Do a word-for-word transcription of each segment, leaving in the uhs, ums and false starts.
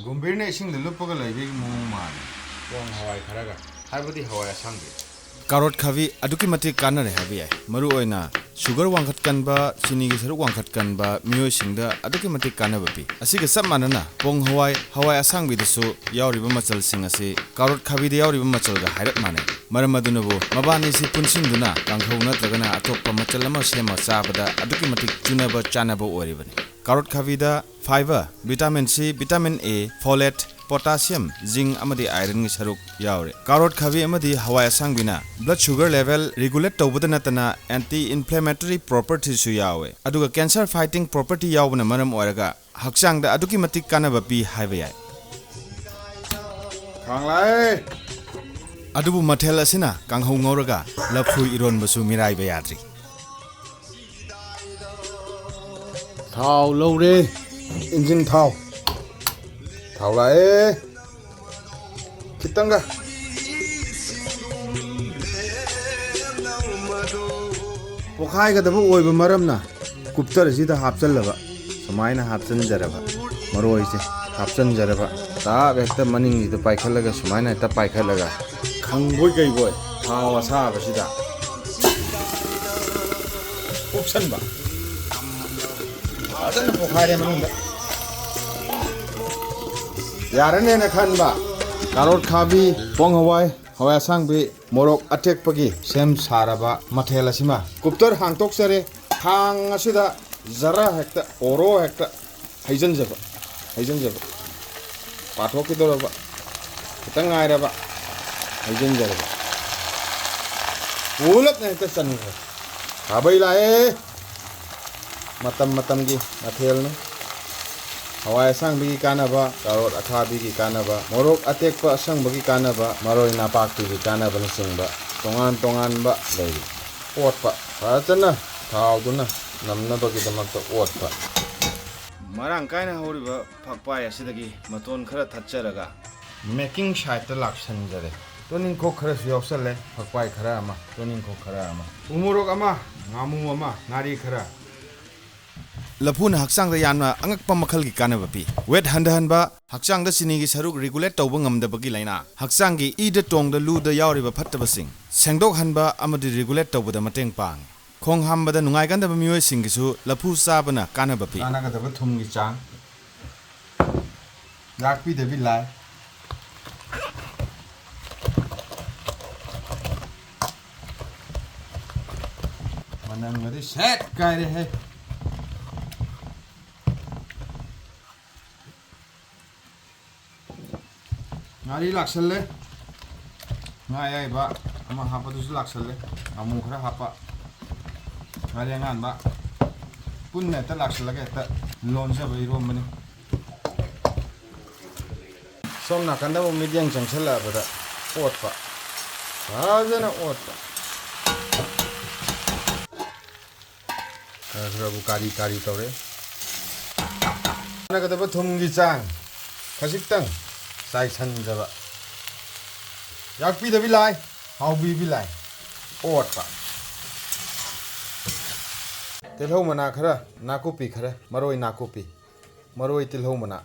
ꯒꯨꯝꯚꯤꯔꯅ ꯏꯁꯤꯡꯗ ꯂꯨꯞꯄꯒ ꯂꯩꯕꯒꯤ ꯃꯑꯣꯡ ꯃꯥꯜꯂꯤ꯫ ꯄꯣꯡ ꯍꯋꯥꯏ ꯈꯔꯒ, ꯍꯥꯏꯕꯗꯤ ꯍꯋꯥꯏ ꯑꯁꯥꯡꯕꯤ꯫ ꯀꯥꯔꯣꯠ ꯈꯥꯕꯤ ꯑꯗꯨꯛꯀꯤ ꯃꯇꯤꯛ ꯀꯥꯟꯅꯔꯦ ꯍꯥꯏꯕ ꯌꯥꯏ꯫ ꯃꯔꯨ ꯑꯣꯏꯅ ꯁꯨꯒꯔ ꯋꯥꯡꯈꯠꯀꯟꯕ, ꯆꯤꯅꯤꯒꯤ ꯁꯔꯨꯛ ꯋꯥꯡꯈꯠꯀꯟꯕ ꯃꯤꯑꯣꯏꯁꯤꯡꯗ ꯑꯗꯨꯛꯀꯤ ꯃꯇꯤꯛ ꯀꯥꯟꯅꯕ ꯄꯤ꯫ ꯑꯁꯤꯒ ꯆꯞ ꯃꯥꯟꯅꯅ ꯄꯣꯡ ꯍꯋꯥꯏ, ꯍꯋꯥꯏ ꯑꯁꯥꯡꯕꯤꯗꯁꯨ ꯌꯥꯎꯔꯤꯕ ꯃꯆꯜꯁꯤꯡ ꯑꯁꯤ ꯀꯥꯔꯣꯠ ꯈꯥꯕꯤꯗ ꯌꯥꯎꯔꯤꯕ ꯃꯆꯜꯒ ꯍꯥꯏꯔꯞ ꯃꯥꯟꯅꯩ꯫ ꯃꯔꯝ ꯑꯗꯨꯅꯕꯨ ꯃꯕꯥꯅꯤꯁꯤ ꯄꯨꯟꯁꯤꯟꯗꯨꯅ ꯀꯥꯡꯍꯧ ꯅꯠꯇ꯭ꯔꯒꯅ ꯑꯇꯣꯞꯄ ꯃꯆꯜ ꯑꯃ ꯁꯦꯝꯃ ꯆꯥꯕꯗ ꯑꯗꯨꯛꯀꯤ ꯃꯇꯤꯛ ꯆꯨꯅꯕ ꯆꯥꯅꯕ ꯑꯣꯏꯔꯤꯕꯅꯤ꯫ ꯀꯥꯔꯣꯠ ꯈꯥꯕꯤꯗ fiber, vitamin C, vitamin A, folate, potassium, zinc ꯑꯃꯗꯤ ironꯒꯤ ꯁꯔꯨꯛ ꯌꯥꯎꯔꯤ꯫ ꯀꯥꯔꯣꯠ ꯈꯥꯕꯤ ꯑꯃꯗꯤ ꯍꯋꯥꯏ ꯑꯁꯥꯡꯕꯤꯅ blood sugar level regulate ꯇꯧꯕꯗ ꯅꯠꯇꯅ anti inflammatory propertyꯁꯨ ꯌꯥꯎꯋꯦ꯫ ꯑꯗꯨꯒ cancer fighting property ꯌꯥꯎꯕꯅ ꯃꯔꯝ ꯑꯣꯏꯔꯒ ꯍꯛꯆꯥꯡꯗ ꯑꯗꯨꯛꯀꯤ ꯃꯇꯤꯛ ꯀꯥꯟꯅꯕ ꯄꯤ ꯍꯥꯏꯕ ꯌꯥꯏ꯫ ꯈꯥꯡꯂꯥꯏ꯫ ꯑꯗꯨꯕꯨ ꯃꯊꯦꯜ ꯑꯁꯤꯅ ꯀꯥꯡꯍꯧ ꯉꯧꯔꯒ ꯂꯐꯨ ꯏꯔꯣꯟꯕꯁꯨ ꯃꯤꯔꯥꯏꯕ ꯌꯥꯗ꯭ꯔꯤ꯫ ꯊꯥꯎ ꯂꯧꯔꯦ꯫ ꯏꯟꯖꯤꯟ ꯊꯥꯎ꯫ ꯊꯥꯎ ꯂꯥꯛꯑꯦ꯫ ꯈꯤꯇꯪꯒ꯫ ꯄꯣꯈꯥꯏꯒꯗꯕ ꯑꯣꯏꯕ ꯃꯔꯝꯅ ꯀꯨꯞꯇꯔꯁꯤꯗ ꯍꯥꯞꯆꯜꯂꯕ꯫ ꯁꯨꯃꯥꯏꯅ ꯍꯥꯞꯆꯟꯖꯔꯕ꯫ ꯃꯔꯣꯏꯁꯦ ꯍꯥꯞꯆꯟꯖꯔꯕ꯫ ꯇꯥꯞ ꯍꯦꯛꯇ ꯃꯅꯤꯡꯁꯤꯗ ꯄꯥꯏꯈꯠꯂꯒ, ꯁꯨꯃꯥꯏꯅ ꯍꯦꯛꯇ ꯄꯥꯏꯈꯠꯂꯒ, ꯈꯪꯕꯣꯏ ꯀꯩꯕꯣꯏ ꯊꯥꯎ ꯑꯁꯥꯕꯁꯤꯗ ꯀꯨꯞꯁꯟꯕ꯫ ꯐꯖꯅ ꯄꯣꯈꯥꯏꯔꯦ ꯃꯅꯨꯡꯗ꯫ ꯌꯥꯔꯅꯦꯅ ꯈꯟꯕ꯫ ꯀꯥꯔꯣꯠ ꯈꯥꯕꯤ, ꯄꯣꯡ ꯍꯋꯥꯏ, ꯍꯋꯥꯏ ꯑꯁꯥꯡꯕꯤ, ꯃꯣꯔꯣꯛ ꯑꯇꯦꯛꯄꯒꯤ ꯁꯦꯝ ꯁꯥꯔꯕ ꯃꯊꯦꯜ ꯑꯁꯤꯃ ꯀꯨꯞꯇꯔ ꯍꯥꯡꯇꯣꯛꯆꯔꯦ꯫ ꯈꯥꯡ ꯑꯁꯤꯗ ꯖꯔ ꯍꯦꯛꯇ, ꯑꯣꯔꯣ ꯍꯦꯛꯇ ꯍꯩꯖꯤꯟꯖꯕ, ꯍꯩꯖꯤꯟꯖꯕ꯫ ꯄꯥꯊꯣꯛꯈꯤꯗꯧꯔꯕ ꯈꯤꯇꯪ ꯉꯥꯏꯔꯕ, ꯍꯩꯖꯤꯟꯖꯔꯕ꯫ ꯄꯨꯂꯞꯅ ꯍꯦꯛꯇ ꯆꯟꯈ꯭ꯔꯦ꯫ ꯈꯥꯕꯩ ꯂꯥꯛꯑꯦ꯫ ꯃꯇꯝ ꯃꯇꯝꯒꯤ ꯃꯊꯦꯜꯅꯤ꯫ ꯍꯋꯥꯏ ꯑꯁꯥꯡꯕꯤꯒꯤ ꯀꯥꯟꯅꯕ, ꯀꯥꯔꯣꯠ ꯑꯈꯥꯕꯤꯒꯤ ꯀꯥꯟꯅꯕ, ꯃꯣꯔꯣꯛ ꯑꯇꯦꯛꯄ ꯑꯁꯪꯕꯒꯤ ꯀꯥꯟꯅꯕ, ꯃꯔꯣꯏ ꯅꯥꯄꯥꯛꯄꯤꯒꯤ ꯀꯥꯟꯅꯕꯅꯆꯤꯡꯕ ꯇꯣꯉꯥꯟ ꯇꯣꯉꯥꯟꯕ ꯂꯩꯔꯤ꯫ ꯑꯣꯠꯄ ꯐꯖꯅ ꯊꯥꯎꯗꯨꯅ ꯅꯝꯅꯕꯒꯤꯗꯃꯛꯇ ꯑꯣꯠꯄ꯫ ꯃꯔꯥꯡ ꯀꯥꯏꯅ ꯍꯧꯔꯤꯕ ꯐꯛꯄꯥꯏ ꯑꯁꯤꯗꯒꯤ ꯃꯇꯣꯟ ꯈꯔ ꯊꯠꯆꯔꯒ making sideꯇ ꯂꯥꯛꯁꯟꯖꯔꯦ꯫ ꯇꯣꯅꯤꯡꯈꯣꯛ ꯈꯔꯁꯨ ꯌꯥꯎꯁꯜꯂꯦ, ꯐꯛꯄꯥꯏ ꯈꯔ ꯑꯃ, ꯇꯣꯅꯤꯡꯈꯣꯛ ꯈꯔ ꯑꯃ, ꯎꯃꯣꯔꯣꯛ ꯑꯃ, ꯉꯥꯃꯨ ꯑꯃ, ꯉꯥꯔꯤ ꯈꯔ, ꯂꯐꯨꯅ ꯍꯛꯆꯥꯡꯗ ꯌꯥꯝꯅ ꯑꯉꯛꯄ ꯃꯈꯜꯒꯤ ꯀꯥꯟꯅꯕ ꯄꯤ꯫ ꯋꯦꯠ ꯍꯟꯊꯍꯟꯕ, ꯍꯛꯆꯥꯡꯗ ꯆꯤꯅꯤꯒꯤ ꯁꯔꯨꯛ ꯔꯤꯒꯨꯂꯦꯠ ꯇꯧꯕ ꯉꯝꯗꯕꯒꯤ ꯂꯥꯏꯅꯥ, ꯍꯛꯆꯥꯡꯒꯤ ꯏꯗ ꯇꯣꯡꯗ ꯂꯨꯗ ꯌꯥꯎꯔꯤꯕ ꯐꯠꯇꯕꯁꯤꯡ ꯁꯦꯡꯗꯣꯛꯍꯟꯕ ꯑꯃꯗꯤ ꯔꯤꯒꯨꯂꯦꯠ ꯇꯧꯕꯗ ꯃꯇꯦꯡ ꯄꯥꯡꯏ꯫ ꯈꯣꯡ ꯍꯥꯝꯕꯗ ꯅꯨꯡꯉꯥꯏꯒꯟꯗꯕ ꯃꯤꯑꯣꯏꯁꯤꯡꯒꯤꯁꯨ ꯂꯐꯨ ꯆꯥꯕꯅ ꯀꯥꯟꯅꯕ ꯄꯤ꯫ ꯆꯥꯟꯅꯒꯗꯕ ꯊꯨꯝꯒꯤ ꯆꯥꯡ, ꯌꯥꯛꯄꯤꯗꯕꯤ ꯂꯥꯏ꯫ ꯃꯅꯝꯒꯗꯤ ꯁꯦꯠ ꯀꯥꯏꯔꯦꯍꯦ꯫ ꯉꯥꯔꯤ ꯂꯥꯛꯁꯜꯂꯦ꯫ ꯉꯥ ꯑꯌꯥꯏꯕ ꯑꯃ ꯍꯥꯞꯄꯗꯨꯁꯨ ꯂꯥꯛꯁꯜꯂꯦ꯫ ꯉꯥꯃꯨ ꯈꯔ ꯍꯥꯞꯄ꯫ ꯉꯥꯔꯤ ꯑꯉꯥꯟꯕ꯫ ꯄꯨꯟꯅ ꯍꯦꯛꯇ ꯂꯥꯛꯁꯜꯂꯒ ꯍꯦꯛꯇ ꯂꯣꯟꯖꯕ ꯏꯔꯣꯝꯕꯅꯤ꯫ ꯁꯣꯝ ꯅꯥꯀꯟꯗ ꯑꯃꯨꯛ ꯃꯤꯠꯌꯦꯡ ꯆꯪꯁꯜꯂꯛꯑꯕꯗ ꯑꯣꯠꯄ꯫ ꯐꯖꯅ ꯑꯣꯠꯄ꯫ ꯈꯔ ꯈꯔꯕꯨ ꯀꯥꯔꯤ ꯀꯥꯔꯤ ꯇꯧꯔꯦ꯫ ꯆꯥꯟꯅꯒꯗꯕ ꯊꯨꯝꯒꯤ ꯆꯥꯡ ꯈꯖꯤꯛꯇꯪ ꯆꯥꯏꯁꯟꯖꯕ꯫ ꯌꯥꯛꯄꯤꯗꯕꯤ ꯂꯥꯏ, ꯍꯥꯎꯕꯤꯕꯤ ꯂꯥꯏ꯫ ꯑꯣꯠꯄ꯫ ꯇꯤꯜꯍꯧ ꯃꯅꯥ ꯈꯔ, ꯅꯥꯀꯨꯞꯄꯤ ꯈꯔ, ꯃꯔꯣꯏ ꯅꯥꯀꯨꯞꯄꯤ, ꯃꯔꯣꯏ ꯇꯤꯜꯍꯧ ꯃꯅꯥ꯫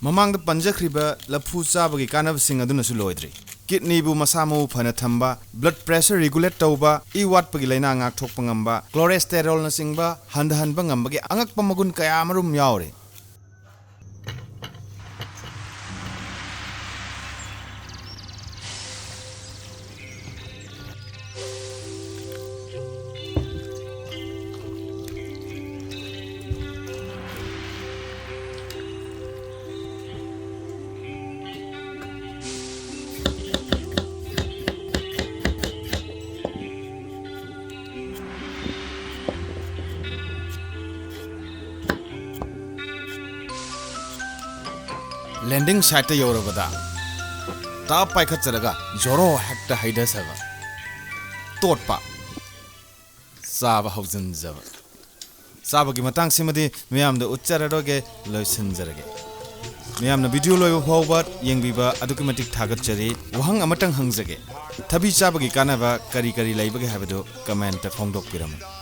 ꯃꯃꯥꯡꯗ ꯄꯟꯖꯈ꯭ꯔꯤꯕ ꯂꯐꯨ ꯆꯥꯕꯒꯤ ꯀꯥꯟꯅꯕꯁꯤꯡ ꯑꯗꯨꯅꯁꯨ ꯂꯣꯏꯗ꯭ꯔꯤ꯫ ꯀꯤꯠꯅꯤꯕꯨ ꯃꯁꯥ ꯃꯎ ꯐꯅ ꯊꯝꯕ, ꯕ꯭ꯂꯗ ꯄ꯭ꯔꯦꯁꯔ ꯔꯤꯒꯨꯂꯦꯠ ꯇꯧꯕ, ꯏ ꯋꯥꯠꯄꯒꯤ ꯂꯥꯏꯅꯥ ꯉꯥꯛꯊꯣꯛꯄ ꯉꯝꯕ, ꯀ꯭ꯂꯣꯔꯦꯁꯇꯦꯔꯣꯜꯅꯆꯤꯡꯕ ꯍꯟꯊꯍꯟꯕ ꯉꯝꯕꯒꯤ ꯑꯉꯛꯄ ꯃꯒꯨꯟ ꯀꯌꯥ ꯑꯃꯔꯣꯝ ꯌꯥꯎꯔꯤ꯫ ꯂꯦꯟꯗꯤꯡ ꯁꯥꯏꯠꯇ ꯌꯧꯔꯕꯗ ꯇꯞ ꯄꯥꯏꯈꯠꯆꯔꯒ ꯖꯣꯔꯣ ꯍꯦꯛꯇ ꯍꯩꯊꯖꯕ꯫ ꯇꯣꯠꯄ꯫ ꯆꯥꯕ ꯍꯧꯖꯤꯟꯖꯕ꯫ ꯆꯥꯕꯒꯤ ꯃꯇꯥꯡꯁꯤꯃꯗꯤ ꯃꯤꯌꯥꯝꯗ ꯎꯠꯆꯔꯔꯣꯏꯒꯦ, ꯂꯣꯏꯁꯤꯟꯖꯔꯒꯦ꯫ ꯃꯤꯌꯥꯝꯅ ꯚꯤꯗꯤꯑꯣ ꯂꯣꯏꯕ ꯐꯥꯎꯕ ꯌꯦꯡꯕꯤꯕ ꯑꯗꯨꯛꯀꯤ ꯃꯇꯤꯛ ꯊꯥꯒꯠꯆꯔꯤ꯫ ꯋꯥꯍꯪ ꯑꯃꯇꯪ ꯍꯪꯖꯒꯦ, ꯊꯕꯤ ꯆꯥꯕꯒꯤ ꯀꯥꯟꯅꯕ ꯀꯔꯤ ꯀꯔꯤ ꯂꯩꯕꯒꯦ ꯍꯥꯏꯕꯗꯨ ꯀꯃꯦꯟꯇ ꯐꯣꯡꯗꯣꯛꯄꯤꯔꯝꯃꯨ꯫